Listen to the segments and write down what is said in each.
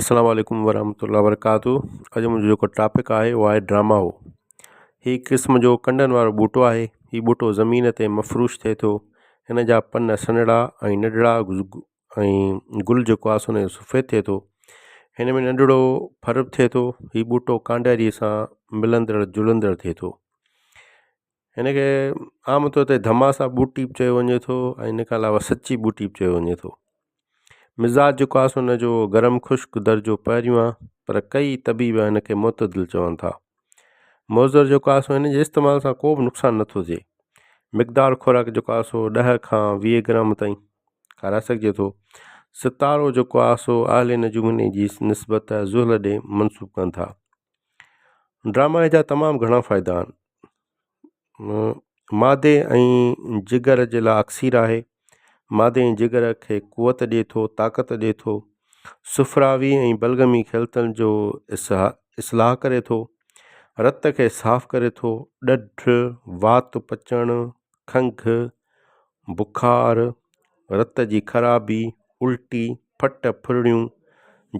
السلام عليڪم ورحمة الله وبرڪاته اڄ منهنجو جيڪو ٽاپڪ آهي اهو آهي ڊراما هو هي قسم جو ڪنڊن وارو ٻوٽو آهي هي ٻوٽو زمين تي مفروش ٿئي ٿو هن جا پن سنهڙا ۽ ننڍڙا ۽ گل جيڪو آهي سو هن جو سفيد ٿئي ٿو هن ۾ ننڍڙو ڦر به ٿئي ٿو هي ٻوٽو ڪانڊاري سان ملندڙ جلندڙ ٿئي ٿو هن کي عام طور تي ڌماسا ٻوٽي به چيو وڃي ٿو ۽ ان کان علاوه سچي ٻوٽي به چيو وڃي ٿو مزاج جيڪو آهي سو ان جو گرم خشڪ درجو پهريون آهي پر ڪئي طبيب هن کي معتدل چون ٿا. موضر جيڪو آهي سو هن جي استعمال سان ڪو به نقصان نٿو ٿئي. مقدار خوراڪ جيڪو آهي سو 10 کان 20 گرام تائين کارائي سگهجي ٿو. ستارو جيڪو آهي سو اهل نجوم هن جي نسبت زحل ڏي منسوب ڪن ٿا. ڊراما جا تمام گهڻا فائدا آهن. معدي ۽ جگر جي لاء اڪسير آهي. معدي ۽ جگر کي قوت ڏئي ٿو، طاقت ڏئي ٿو. صفراوي ۽ بلغمي خلطن جو اصلاح ڪري ٿو. رت کي صاف ڪري ٿو. ڏڍ، وات پچڻ، کنگهه، بخار، رت جي خرابي، الٽي، ڦٽ ڦرڙيون،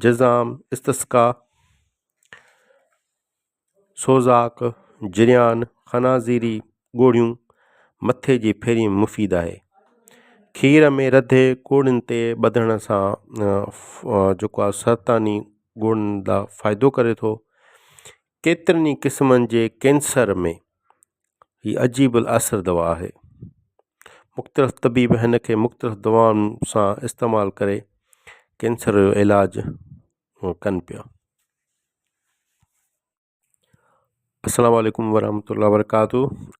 جذام، استسقا. سوزاڪ، جريان، خنازيري ڳوڙهيون مٿي جي ڦيري ۾ مفيد آهي. کير ۾ رڌي ڳوڙهين تي ٻڌڻ سان جيڪو آهي سرطاني ڳوڙهن لاء فائدو ڪري ٿو. ڪيترن ئي قسمن جي ڪينسر ۾ هي عجيب الاثر دوا آهي. مختلف طبيب هن کي مختلف دوائن سان استعمال ڪري ڪينسر جو علاج ڪن پيا. السلام عليڪم ورحمة الله وبرڪاته.